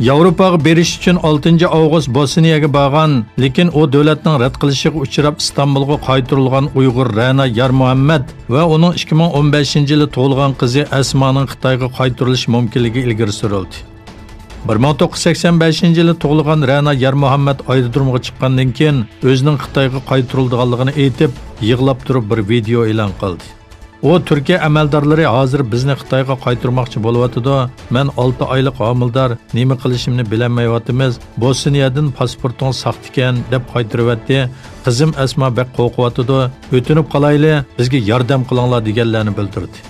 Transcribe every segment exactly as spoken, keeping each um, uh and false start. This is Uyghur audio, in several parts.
ياۋروپاغا بېرىش ئۈچۈن ئالتىنچى ئاۋغۇست بوسنىيەگە بارغان، لېكىن ئۇ دۆلەتنىڭ رەت قىلىشىغا ئۇچراپ ئىستانبۇلغا قايتۇرۇلغان ئۇيغۇر رەنا يارمۇھەممەد ۋە ئۇنىڭ ئىككى مىڭ ئون بەشىنچى يىلى تۇغۇلغان قىزى ئەسمانىڭ خىتايغا قايتۇرۇلۇش مۇمكىنلىكى ئىلگىرى سۈرۈلدى. بىر مىڭ توققۇز يۈز سەكسەن بەشىنچى يىلى تۇغۇلغان رەنا يارمۇھەممەد ئايرودرومغا چىققاندىن كېيىن، ئۆزىنىڭ خىتايغا قايتۇرۇلىدىغانلىقىنى ئېيتىپ، يىغلاپ تۇرۇپ بىر ۋىدېئو ئېلان قىلدى. ئۇ، تۈركىيە ئەمەلدارلىرى ھازىر بىزنى خىتايغا قايتۇرماقچى بولۇۋاتىدۇ، مەن ئالتە ئايلىق ھامىلىدار، نېمە قىلىشىمنى بىلەلمەيۋاتىمىز، بوسنىيەدىن پاسپورتىڭىز ساختىكەن، دەپ قايتۇرۇۋەتتى. قىزىم ئەسما بەك قورقۇۋاتىدۇ، ئۆتۈنۈپ قالايلى، بىزگە ياردەم قىلىڭلار، دېگەنلەرنى بىلدۈردى.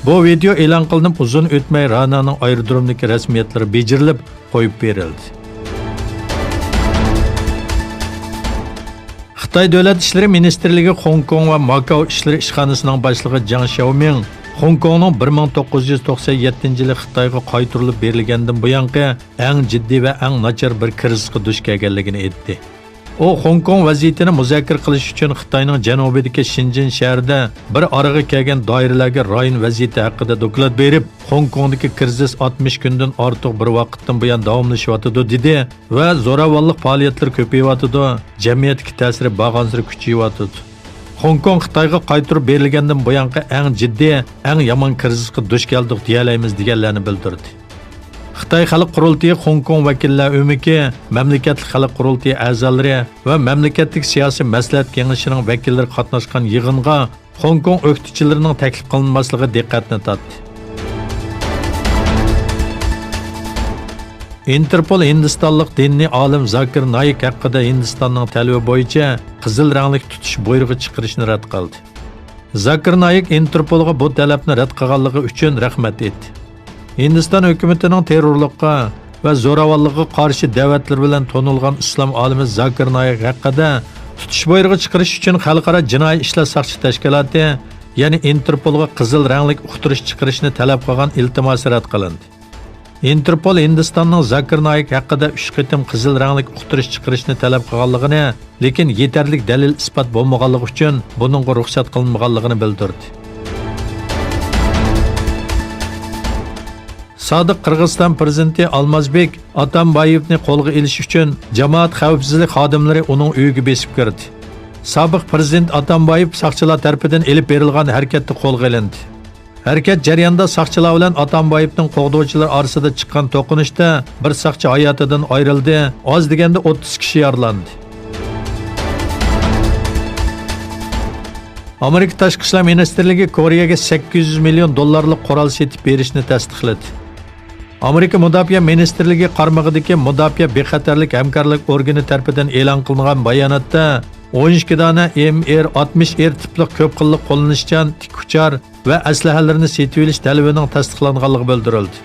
بۇ ۋىدېئو ئېلان قىلىنىپ ئۇزۇن ئۆتمەي رەنانىڭ ئايرودرومدىكى رەسمىيەتلىرى بېجىرىلىپ قويۇپ بېرىلدى. خىتاي دۆلەت ئىشلىرى مىنىستىرلىكى خوڭكوڭ ۋە ماكاۋ ئىشلىرى ئىشخانىسىنىڭ باشلىقى جاڭ شياۋمىڭ خوڭكوڭنىڭ بىر مىڭ توققۇز يۈز توقسەن يەتتىنچى يىلى خىتايغا قايتۇرۇلۇپ بېرىلگەندىن بۇيانقى ئەڭ جىددىي ۋە ئەڭ ناچار بىر كىرىزىسقا دۇچ كەلگەنلىكىنى ئېيتتى. ئۇ خوڭكوڭ ۋەزىيىتىنى مۇزاكىرە قىلىش ئۈچۈن خىتاينىڭ جەنۇبىدىكى شېنجېن شەھىرىدە بىر ئارىغا كەلگەن دائىرىلەرگە رايون ۋەزىيىتى ھەققىدە دوكلات بېرىپ، خوڭكوڭدىكى كىرىزىس ئاتمىش كۈندىن ئارتۇق بىر ۋاقىتتىن بۇيان داۋاملىشىۋاتىدۇ، دېدى ۋە زوراۋانلىق پائالىيەتلىرى كۆپىيىۋاتىدۇ، جەمئىيەتتىكى تەسىرى بارغانسېرى كۈچىيىۋاتىدۇ. خوڭكوڭ خىتايغا قايتۇرۇپ بېرىلگەندىن بۇيانقى ئەڭ جىددىي، ئەڭ يامان كىرىزىسقا دۇچ كەلدۇق دېيەلەيمىز، دېگەنلەرنى بىلدۈردى. خىتاي خەلق قۇرۇلتىيى خوڭكوڭ ۋەكىللەر ئۆمىكى، مەملىكەتلىك خەلق قۇرۇلتىيى ئەزالىرى ۋە مەملىكەتلىك سىياسىي مەسلىھەت كېڭىشىنىڭ ۋەكىللىرى قاتناشقان يىغىنغا خوڭكوڭ ئۆكتىچىلىرىنىڭ تەكلىپ قىلىنماسلىقى دىققەتنى تارتتى. ئىنتېرپول ھىندىستانلىق دىنىي ئالىم زاكىر نايىك ھەققىدە ھىندىستاننىڭ تەلىپى بويىچە قىزىل رەڭلىك تۇتۇش بۇيرۇقى چىقىرىشنى رەت قىلدى. زاكىر نايىك ئىنتېرپولغا بۇ تەلەپنى رەت قىلغانلىقى ئۈچۈن رەھمەت ئېيتتى. ھىندىستان ھۆكۈمىتىنىڭ تېررورلۇققا ۋە زوراۋانلىققا قارشى دەۋەتلىرى بىلەن تونۇلغان ئىسلام ئالىمى زاكىر نايىك ھەققىدە تۇتۇش بۇيرۇقى چىقىرىش ئۈچۈن خەلقئارا جىنايى ئىشلار ساقچى تەشكىلاتى، يەنى ئىنتېرپولغا قىزىل رەڭلىك ئۇقتۇرۇش چىقىرىشنى تەلەپ قىلغان ئىلتىماسى رەت قىلىندى. ئىنتېرپول ھىندىستاننىڭ زاكىر نايىك ھەققىدە ئۈچ قېتىم قىزىل رەڭلىك ئۇقتۇرۇش چىقىرىشنى تەلەپ قىلغانلىقىنى، لېكىن يېتەرلىك دەلىل-ئىسپات بولمىغانلىقى ئۈچۈن بۇنىڭغا رۇخسەت قىلىنمىغانلىقىنى بىلدۈردى. سابىق قىرغىزىستان پىرېزىدېنتى ئالمازبېك ئاتامبايېۋنى قولغا ئېلىش ئۈچۈن جامائەت خەۋپسىزلىك خادىملىرى ئۇنىڭ ئۆيىگە بېسىپ كىردى. سابىق پىرېزىدېنت ئاتامبايېۋ ساقچىلار تەرىپىدىن ئېلىپ بېرىلغان ھەرىكەتتە قولغا ئېلىندى. ھەرىكەت جەريانىدا ساقچىلار بىلەن ئاتامبايېۋنىڭ قوغدىغۇچىلىرى ئارىسىدا چىققان توقۇنۇشتا بىر ساقچى ھاياتىدىن ئايرىلدى، ئاز دېگەندە ئوتتۇز كىشى يارىلاندى. ئامېرىكا تاشقى ئىشلار مىنىستىرلىكى كورېيەگە سەككىز يۈز مىليون دوللارلىق قورال سېتىپ بېرىشنى تەستىقلىدى. ئامېرىكا مۇداپىئە مىنىستىرلىكى قارمىقىدىكى مۇداپىئە بىخەتەرلىك ھەمكارلىق ئورگىنى تەرىپىدىن ئېلان قىلىنغان باياناتتا، ئون ئىككى دانە ئېم ئېر ئاتمىش ئېر تىپلىق كۆپ خىللىق قوللىنىشچان تىكئۇچار ۋە ئەسلىھەلىرىنى سېتىۋېلىش تەلىپىنىڭ تەستىقلانغانلىقى بىلدۈرۈلدى.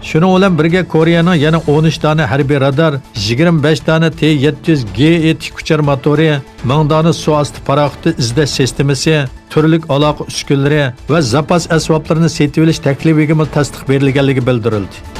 شۇنىڭ بىلەن بىرگە، كورېيەنىڭ يەنە ئون ئۈچ دانە ھەربىي رادار، يىگىرمە بەش دانە تې يەتتە يۈز گې ئې تىكئۇچار موتورى، مىڭ دانە سۇ ئاستى پاراخوتى ئىزدەش سىستېمىسى، تۈرلۈك ئالاقە ئۈسكۈنىلىرى ۋە زاپاس ئەسۋابلىرىنى سېتىۋېلىش تەكلىپىگىمۇ تەستىق بېرىلگەنلىكى بىلدۈرۈلدى.